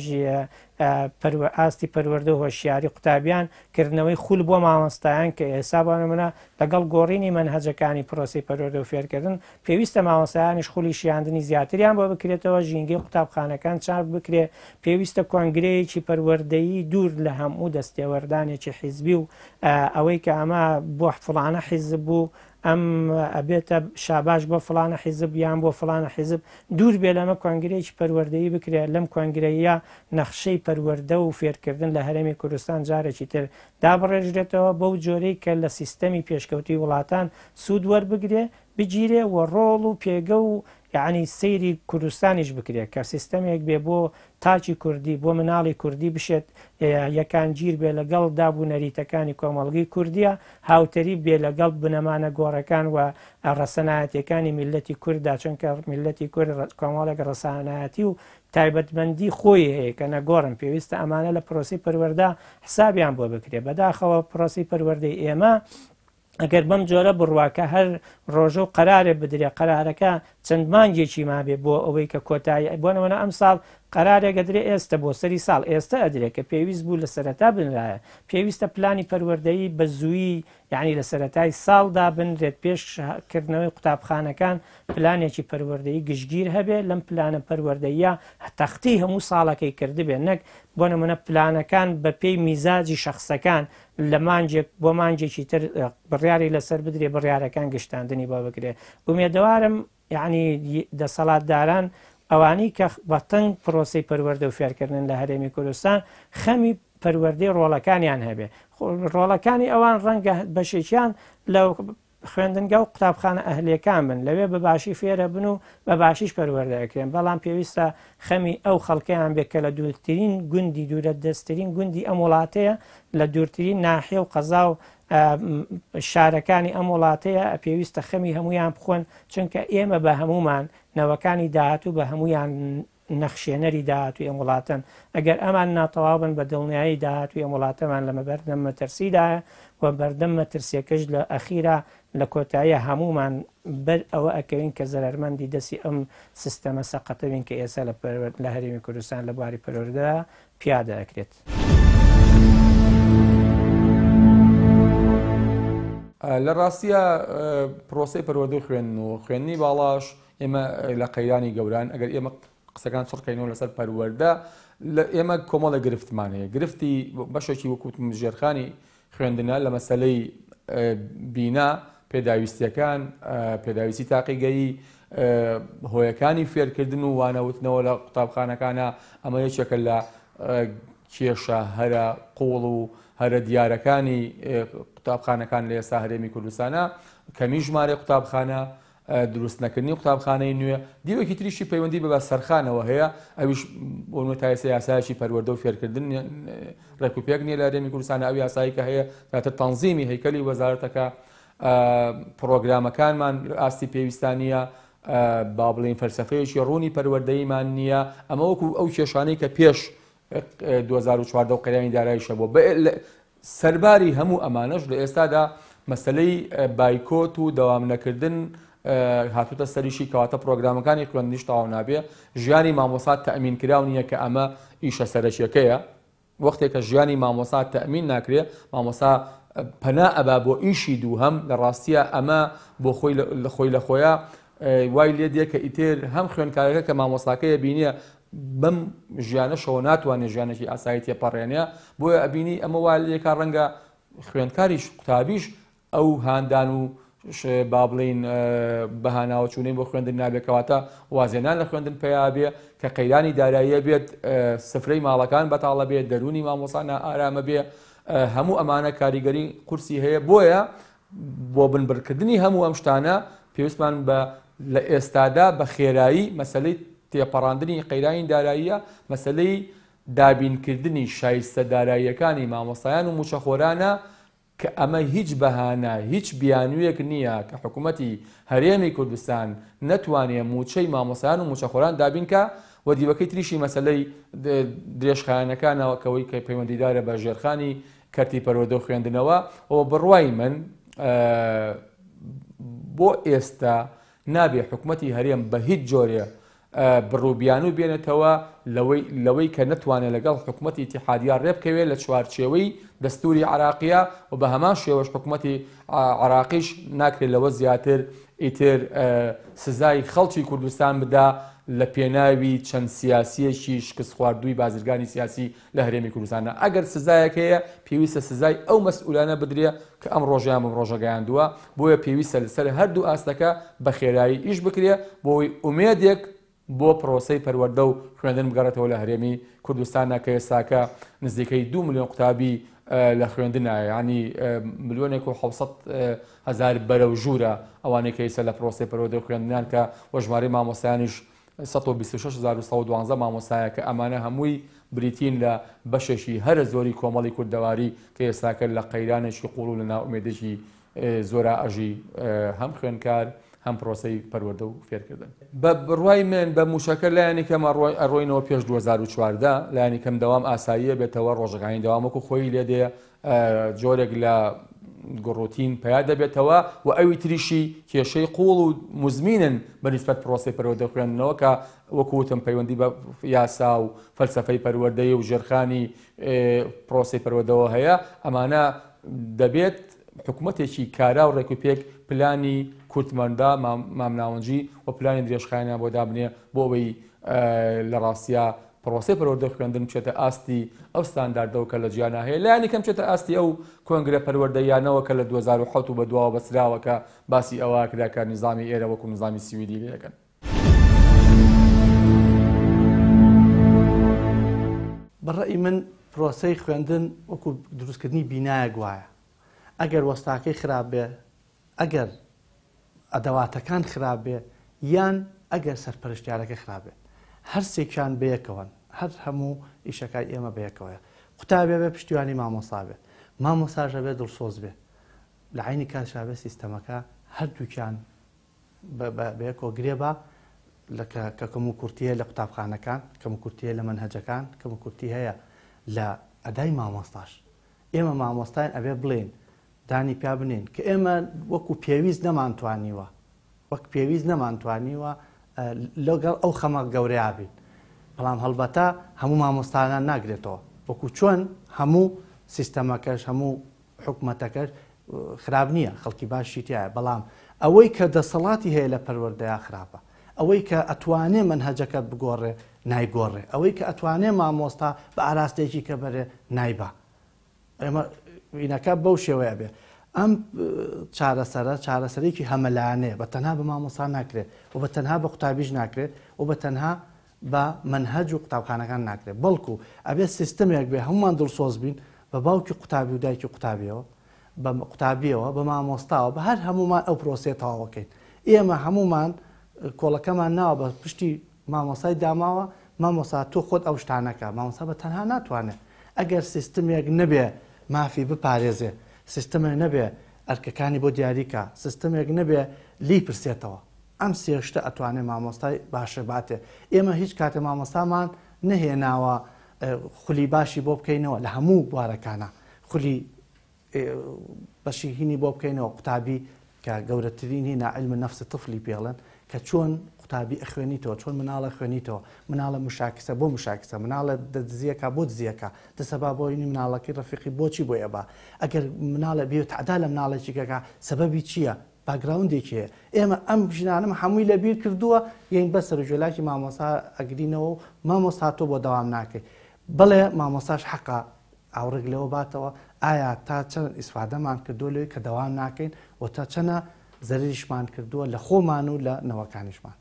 ئاستی پەروەردە و هۆشیاری قوتابیان کردنەوەی خول بۆ مامۆستایان کە ئێستا بۆ نمونە لەگەڵ گۆڕینی مەنهەجەکانی پرۆسەی پەروەردە و فێرکردن پێویستە مامۆستایانیش خولی شیاندنی زیاتریان بۆ بکرێتەوە، ژینگەی قوتابخانەکان چاک بکرێ، پێویستە کۆنگرەیەکی پەروەردەیی دوور لە هەموو دەستێوەردانێکی حیزبی و ئەوەی کە ئەمە بۆ فڵانە حیزب بوو ئەم ئەبێتە شاباش بۆ فڵانە حیزب یان بۆ فڵانە حیزب دوور بێ لەمە کۆنگرەیەکی پەروەردەیی بکرێ لەم کۆنگرەیە نەخشەی پەروەردە و فێرکردن لە هەرێمی کوردستان جارێکی تر دابڕێژرێتەوە بەو جۆرەی کە لە سیستەمی پێشکەوتووی وڵاتان سوود وەربگرێ. بگیرێ و ڕۆڵ و پێگە و یەعنی سەیری کوردستانیش بکرێ کە سیستەمێک بێ بۆ تاکی کوردی بۆ مناڵی کوردی بشێت یەکانگیر بێ لەگەڵ داب و نەریتەکانی کۆمەڵگەی کوردیە هاوتەریب بێ لەگەڵ بنەما نەگۆڕەکان و ڕەسەنایەتیەکانی میللەتی کورددا چونکە میللەتی کورد کۆمەڵێک ڕەسانایەتی و تایبەتمەندی خۆی هەیە کە نەگۆڕن پێویستە ئەمانە لە پرۆسەی پەروەردە حسابیان بۆ بکرێ بەداخەوە پرۆسەی پەروەردەی ئێمە ئەگەر بەم جۆرە بڕوا کە هەر ڕۆژە و قەرارێ بدرێ قەرارەکە چەند مانگێکی مابێ بۆ ئەوەی کە کۆتایی بۆ نمونە ئەمساڵ قەرارێک ئەدرێ ئێستە بۆ سەری ساڵ ئێستە ئەدرێ کە پێویست بوو لە سەرەتا بنرایە پێویستە پلانی پەروەردەیی بە زوویی یانی لە سەرەتای ساڵ دابنرێت پێش کردنەوەی قوتابخانەکان پلانێکی پەروەردەیی گشتگیر هەبێ لەم پلانە پەروەردەییە تەختی هەموو ساڵەکەی کردبێ نەک بۆ نمونە پلانەکان بە پێی میزاجی شەخسەکان لە مانگێک بۆ مانگێکی تر بڕیاری لەسەر بدرێ بڕیارەکان گشتاندنی بۆ بکرێ ئومێدەوارم یەعنی دەسەڵاتداران ئەوانەی کە بەتەنگ پرۆسەی پەروەردە و فێرکردنن لە هەرێمی کوردستان خەمی پەروەردەی ڕۆڵەکانیان هەبێ ڕۆڵەکانی ئەوان ڕەنگە بەشێکیان لە خوێندنگا و قوتابخانە ئەهلیەکان بن لەوێ بە باشی فێرە بن و بە باشیش پەروەردە ئەکرێن بەڵام پێویستە خەمی ئەو خەڵکەیان بێت کە لە دوورترین گوندی دوورە دەستترین گوندی ئەم وڵاتەیە لە دوورترین ناحیە و قەزا و شارەکانی ئەم وڵاتەیە پێویستە خەمی هەموویان بخۆن چونکە ئێمە بە هەموومان نەوەکانی داهاتوو بە هەموویان نەخشێنەری داهاتووی ئەم وڵاتەن، ئەگەر ئەمان ناتەواو بن بە دڵنیایی داهاتووی ئەم وڵاتەمان لە بەردەم مەترسیدایە و بەردەم مەترسیەکەش لە ئەخیرا لە کۆتاییا هەموومان بەر ئەوە ئەکەوین کە زەرەرمەندی دەستی ئەم سیستەمە سەقەتە بین کە ئێستا لە لە هەرێمی کوردستان لە بواری پەروەردەدا پیادە ئەکرێت. لە ڕاستیا پرۆسەی پەروەردە و خوێندن و خوێندنی باڵاش ئێمە لە قەیرانی گەوران ئەگەر ئێمە قسەکان چڕکەینەوە لەسەر پەروەردە لە ئێمە کۆمەڵە گرفتمان هەیە گرفتی بەشێکی وەکوتم ژێرخانی خوێندنە لە مەسلەی بینا پێداویستیەکان پێداویستی تاقیگەیی هۆیەکانی فێرکردن و وانەوتنەوە لە قوتابخانەکانە ئەمە یەکێکە لە کێشە هەرە قوڵ و هەرە دیارەکانی قوتابخانەکان لە ئێستا هەرێمی کوردستانە کەمی ژمارە قوتابخانە دروستنەکردنی قوتابخانەی نوێ، دیوێکی تریشی پەیوەندی بە سەرخانەوە هەیە، ئەویش بۆ نموونە تا ئێستا یاسایەکی پەروەردە و فێرکردن ڕێک و پێک نییە لە هەرێمی کوردستان، ئەو یاسایی کە هەیە زیاتر تەنزیمی هەیکەلی وەزارەتەکە، پڕۆگرامەکانمان ئاستی پێویستان نییە، با بڵێین فەلسەفەیەکی ڕوونی پەروەردەییمان نییە، ئەمە وەکو ئەو کێشانەی کە پێش 2014 و قەیرانی داراییش هەبووە. سەرباری هەموو ئەمانەش لە ئێستادا مەسەلەی بایکۆت و دەوام نەکردن هاتوتە سەریشی کەواتە پرۆگرامەکانی خوێندنیش تەواو نابێ، ژیانی مامۆستا تەئمین کراو نییە کە ئەمە ئیشە سەرەکیەکەیە، وەختێک کە ژیانی مامۆستا تەئمین ناکرێ مامۆستا پەنا ئەبا بۆ ئیشی دووهەم، لە ڕاستیە ئەمە بۆ خۆی خۆی لە خۆیا وای لێ دێ کە ئیتر هەم خوێندکارەکە کە مامۆستاکەیە بینیە بەم ژیانەشەوە ناتوانێ ژیانێکی ئاسایی تێپەڕێنێ، بۆیە ئەبینی ئەمە وا لێکا ڕەنگە خوێندکاریش قوتابیش ئەو هاندان و با بڵین بەهاناوەچوونەی بۆ خوێندن نابێت کەواتە وازێنان لە خوێندن پیا بێ کە قەیرانی داراییە بێت سفرەی ماڵەکان بەتاڵە بێت دەرونی مامۆسا نائارامە بێ هەموو ئەمانە کاریگەری قورسی هەیە بۆیە بۆ بنبڕکردنی هەموو ئەم شتانە پێویستمان بە لە ئێستادا بە خێرایی مەسەلەی تێپەڕاندنی قەیرانی داراییە، مەسەلەی دابینکردنی شایستە داراییەکانی مامۆستایان و مووچەخۆرانە کە ئەمە هیچ بەهانە، هیچ بیانوویەک نییە کە حکوومەتی هەرێمی کوردستان نەتوانێ مووچەی مامۆستایان و مووچەخۆران دابین کا و دیوەکەی تریشی مەسەلەی درێژخایەنەکانە کەوەی کە پەیوەندیدارە بە ژێرخانی کەرتی پەروەردە و خوێندنەوە و بڕوای من بۆ ئێستا نابێ حکومەتی هەرێم بە هیچ جۆرێ بڕوبیانوو بێنێتەوە لەوەی لەوەی کە نەتوانێت لەگەڵ حکومەتی ئیتیحادیا ڕێبکەوێت لە چوارچێوەی دەستوری عراقیە و بە هەمان شێوەش حکومەتی عراقیش ناکرێت لەوە زیاتر ئیتر سزای خەڵکی کوردستان بدا لە پێناوی چەند سیاسیەکی شکستخواردووی بازرگانی سیاسی لە هەرێمی کوردستاندا ئەگەر سزایەک هەیە پێویستە سزای ئەو مەسئولانە بدرێ کە ئەم ڕۆژەیان بەم ڕۆژە گەیاندووە، بۆیە پێویستە لەسەر هەردوو ئاستەکە بە خێرایی ئیش بکرێ بۆ ئەوەی ئومێدێک بۆ پرۆسەی پەروەردە و خوێندن بگەڕێتەوە لە هەرێمی کوردستاندا کە ئێستاکە نزیکەی دوو ملیۆن قوتابی لە خوێندنایە، یانی ملیۆنێک و 700 هەزار بەرەو ژوورە ئەوانەی کە ئیستا لە پرۆسەی پەروەردە و خوێندنان کە وە ژمارەی مامۆستایانیش 126112 مامۆستایە کە ئەمانە هەمووی بریتین لە بەشێکی هەرە زۆری کۆمەڵی کوردەواری کە ئێستاکە لە قەیرانێکی قوڵ و لە نائومێدێکی زۆرا ئەژی هەم خوێندکار هەم پرۆسەی پەروەردە و فێرکردن. بە بڕوای من بە مووچەکە لایەنی کەم ئەڕۆینەوە پێش 2014، لایەنی کەم دەوام ئاساییە بێتەوە، ڕۆژەکانی دەوام وەکو خۆی لێ دێ، جۆرێک لە گوڕوتین پیا دەبێتەوە و ئەوی تریشی کێشەی قوڵ و مزمینن بە نیسبەت پرۆسەی پەروەردە خوێندنەوە کە وەکو وتم پەیوەندی بە یاسا و فەلسەفەی پەروەردەی و ژێرخانی پرۆسەی پەروەردەوە هەیە. ئەمانە دەبێت حکومەتێکی کارا و ڕێکوپێک پلانی کورتمەندا، مامناوەنجی و پلانی درێژخایەنیان بۆ دابنێ بۆ ئەوەی لە ڕاستیا پرۆسەی پەروەردە خوێندن بچێتە ئاستی ئەو ستانداردەوە کە لە جیهانا هەیە، لایەنی کەم بچێتە ئاستی ئەو کۆنگرە پەروەردەییانەوە کە لە 2007 و بەدواوە بەستراوە کە باسی ئەوە کرا کە نیزامی ئێرە وەکو نیزامی سویدی لێ دەکەن. بە ڕەئی من پرۆسەی خوێندن وەکو دروستکردنی بینایەک وایە، ئەگەر وەستاکەی خراپ بێ، ئەگەر ئەدەواتەکان خراپ بێ، یان ئەگەر سەرپەرشتیارەکە خراپ بێ، هەر سێکیان بەیەکەوەن، هەر هەموو ئیشەکای ئێمە بەیەکەوەیە. قوتابی ئەبێ پشتیوانی مامۆستا بێ، مامۆستاش ئەبێ دڵسۆز بێ، لە عەینی کاتیشا ئەبێ سیستەمەکە هەردووکیان بەیەکەوە گرێ با، لە کە کە کەموکورتی هەیە لە قوتابخانەکان، کەموکورتی هەیە لە مەنهەجەکان، کەموکورتی هەیە لە ئەدای مامۆستاش. ئێمە مامۆستاین ئەبێ بڵێین دانی پیا بنێین کە ئێمە وەکو پێویست نەمانتوانیوە وەک پێویست نەمانتوانیوە لەگەڵ ئەو خەمە گەورەیا بین. بەڵام هەڵبەتە هەموو مامۆستایان ناگرێتەوە، وەکو چۆن هەموو سیستەمەکەش هەموو حکومەتەکەش خراپ نییە، خەڵکی باشی تیایە، بەڵام ئەوەی کە دەسەڵاتی هەیە لە پەروەردەیا خراپە، ئەوەی کە ئەتوانێ مەنهەجەکە بگۆڕێ نایگۆڕێ، ئەوەی کە ئەتوانێ مامۆستا بە ئاراستەیەکی کە بەرێ نایبا. ئێمە وینەکە بەو شێوەیە بێ. ئەم چارەسەرە چارەسەرێکی هەمەلایەنەیە، بە تەنها بە مامۆستا ناکرێت و بە تەنها بە قوتابیش ناکرێت و بە تەنها بە مەنهەج و قوتابخانەکان ناکرێت، بەڵکو ئەبێت سیستمێک بێ هەموومان دڵسۆز بین بە باوکی قوتابی و دایکی قوتابیەوە، بە قوتابیەوە، بە مامۆستاوە، بە هەر هەموومان ئەو پرۆسەیە تەواوەکەین. ئێمە هەموومان کۆڵەکەمان ناوە بە پشتی مامۆستای داماوە، مامۆستا تۆ خۆت ئەو شتانەکە، مامۆستا بە تەنها ناتوانێت. ئەگەر سیستمێک نەبێ مافی بپارێزێ، سیستمێک نەبێ ئەرکەکانی بۆ دیاریکا، سیستمێک نەبێ لێی پرسێتەوە. ئەم سێ شتە ئەتوانێ مامۆستای باشە باتێ. ئێمە هیچ کاتێ مامۆستامان نەهێناوە خولی باشی بۆ بکەینەوە لە هەموو بوارەکانە، خولی بەشی هینی بۆ بکەینەوە قوتابی کە گەورەترین هینە علم نفس طفلی پێڵێن کە چۆن قوتابی ئەخوێنیتەوە، چۆن مناڵە خوێنیتەوە، مناڵە مشاکسە بۆ مشاکسە، مناڵە دزیەکە بۆ دزیەکە، دەسەبا بۆ هینی مناڵەکەی ڕەفیقی بۆچی بۆ ئێبا، ئەگەر مناڵە بێ تەعدا لە مناڵێکی کەکە سەبەبی چییە، باکگراوندێکی هەیە. ئێمە ئەم ژنانەم هەمووی لە بیر کردووە، یەین بەس سەرو گوێلاکی مامۆستا ئەگرینەوە و مامۆستا تۆ بۆ دەوام ناکەی. بەڵێ مامۆستاش حەقە ئاوڕێک لەوە باتەوە ئایا تا چەند ئیسفادەمان کردووە لەوەی کە دەوام ناکەین و تا چەنە زەرەریشمان کردووە لە خۆمان و لە نەوەکانیشمان.